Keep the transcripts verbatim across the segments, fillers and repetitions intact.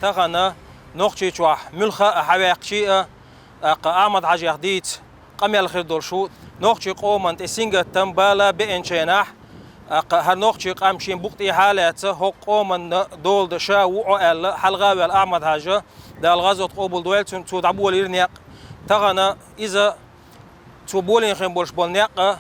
Тахана Нохчийчохь муьлхха а хьаваьккхича а, тӀаккха Ахьмад-Хьаьжех дийца къамел хир долуш ву нохчийн къоман тӀе сингаттам, бала беанчийнахь, тӀаккха хӀара нохчийн къам шен букъ тӀехьа а лаьцна, хӀокху къоманна дола дан ша ву Ӏо аьлла, хьалха а ваьлла Ахьмад-Хьаьжа, Дала гӀазот къобалдойла цуьнан, цо дӀаболийра некъ. Тахана иза цо болийна хин болуш болу некъ а,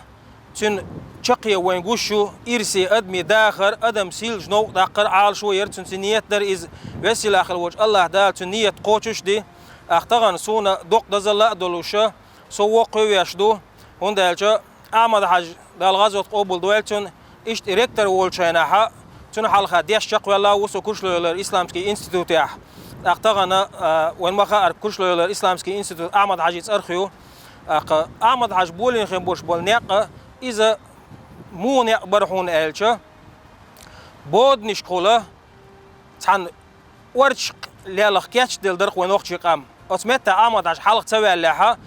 цуьнан чаккхе вайн гуш ю, ирсе адамийн дахар, адам сийлачу новкъа даккхар, Ӏалашо яр цуьнан, цуьнан ниет дара иза, весийлахь хила волчу АллахӀ Дала цуьнан ниет кхочуш а ди. Ах тахана суна доккха дозалла а долуш, со воккхавеш ду, хӀунда аьлча Ахьмад-Хьаьжа, Дала гӀазот къобалдойла цуьнан, иштта ректор волчу хенахь, цуьнан хьалха деш чекхвелла ву со Курчалойла Исламский институтехь. ТӀаккха тахана, а, вайн ма-хаъара, Курчалойла Исламский институт Ахьмад-Хьаьжин цӀарах ю. ТӀаккха Ахьмад-Хьаьжа болийна хин болуш болу некъ а, иза муха некъ бара хьуна аьлча, боданашкахула цхьана орцах лелха кечделла дара-кх вайн нохчийн къам. Оцу меттехь Ахьмад-Хьаьжа хьалха ца ваьллехь,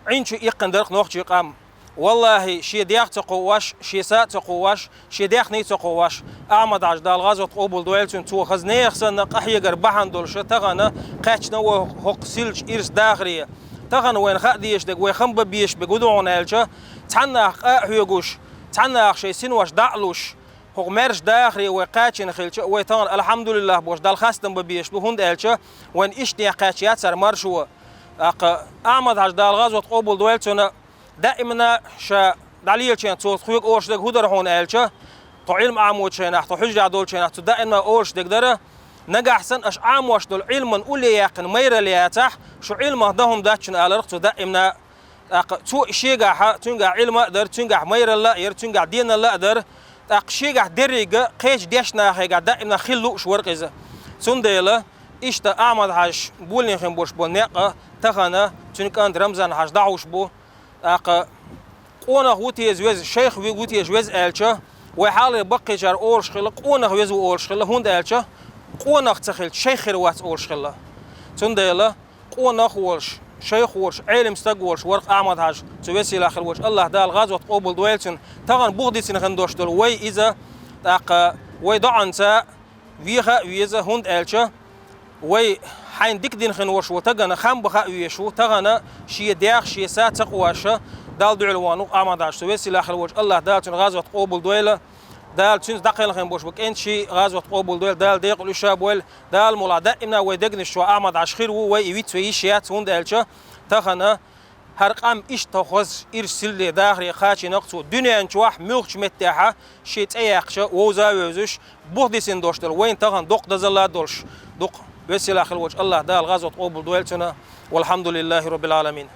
Ӏин чу иккхина дара-кх нохчийн къам. ВаллахӀи, шен дех ца кхоош, шен са а ца кхоош, шен даьхни а ца кхоош, Ахьмад-Хьаьжа, Дала гӀазот къобалдойла цуьнан, цо хаза нехан санна къахьегар бахьана долуш тахана кхаьчна вай хӀокху сийлачу ирс-дахаре. Тахана вайна хаа дезаш дерг, вай хам бан безаш берг хӀун ду хьуна аьлча, цхьаннах къа а хьоьгуш, цхьаннах шайн синош дӀа а луш, хӀокху маьрша дахаре вай кхачийна хилча а, вай тахана, алхьамдулиллахӀ бохуш, Далла хастам бан безаш бу, хӀунда аьлча вайна иштта нехан кхаьчна яц хӀара маршо. ТӀаккха Ахьмад-Хьаьжа, Дала гӀазот къобалдойла цуьнан, даимна ша дӀалелачу хенахь цо тхоьга олуш дерг хӀун дара хьуна аьлча, тхо Ӏилма Ӏамочу хенахь, тхо хьуьжарехь долчу хенахь цо даимна олуш дерг дара: «Нагахь санна аша Ӏамош долу Ӏилманна улле яьккхина майралла яцахь, шу Ӏилмах дан хӀума дац шуна», — алара-кх цо даимна. ТӀаккха цо и шегахь, цуьнгахь Ӏилма а дара, цуьнгахь майралла а яра, цуьнгахь деналла а дара. ТӀаккха шегахь деррига кхечу дешнашкахь даимна хила лууш вара-кх иза. Цундела иштта Ахьмад-Хьаьжа болийна хин болуш болу некъ а тахана цуьнан кӀанта Рамзан-Хьаьжа дӀахьуш бу. ТӀаккха къонах ву те иза веза, шайх ву те иза веза аьлча, вай хьалхалера баккхийчара олуш хилла, къонах веза ву олуш хилла, хӀунда аьлча къонах ца хилча, шайх хир вац олуш хилла. Цундела къонах а волуш, шайх а волуш, Ӏелам стаг а волуш вара-кх Ахьмад-Хьаьжа, цу весийлахь хила волчу АллахӀ Дала гӀазот къобалдойла цуьнан. Тахана бух дисина хин долуш долу вай иза, тӀаккха вай доӀанца веха а веза, хӀунда аьлча вай хьайна дика дина хин волуш волу стагана хам бан хаа везаш ву, тахана шен дех, шен са ца кхоош, Далла дуьхьал вахана ву-кх Ахьмад-Хьаьжа, цу весийлахь хила волчу АллахӀ Дала цуьнан гӀазот къобалдойла. Дала цуьнца дӀакхелхина болуш бу кӀентий гӀазот къобалдойла, Дала декъала уьш а бойла. Дала мукъалахь даимна вай дегнаш чохь Ахьмад-Хьаьжа хир ву, вай и виц вай йиш яц, хӀунда аьлча тахана хӀара къам иштта тхо хаза ирс-сийлахь дахаре кхачийна-кх цо, дуьнен чохь муьлххачу меттехь шен цӀе яьккхича вовза а вевзаш, бух дисина долуш долу вайна тахана доккха дозалла а долуш ду-кх. Весийлахь хила волчу АллахӀ Дала гӀазот къобалдойла цуьнан. ВалхьамдулиллахӀи роббил Ӏаламин.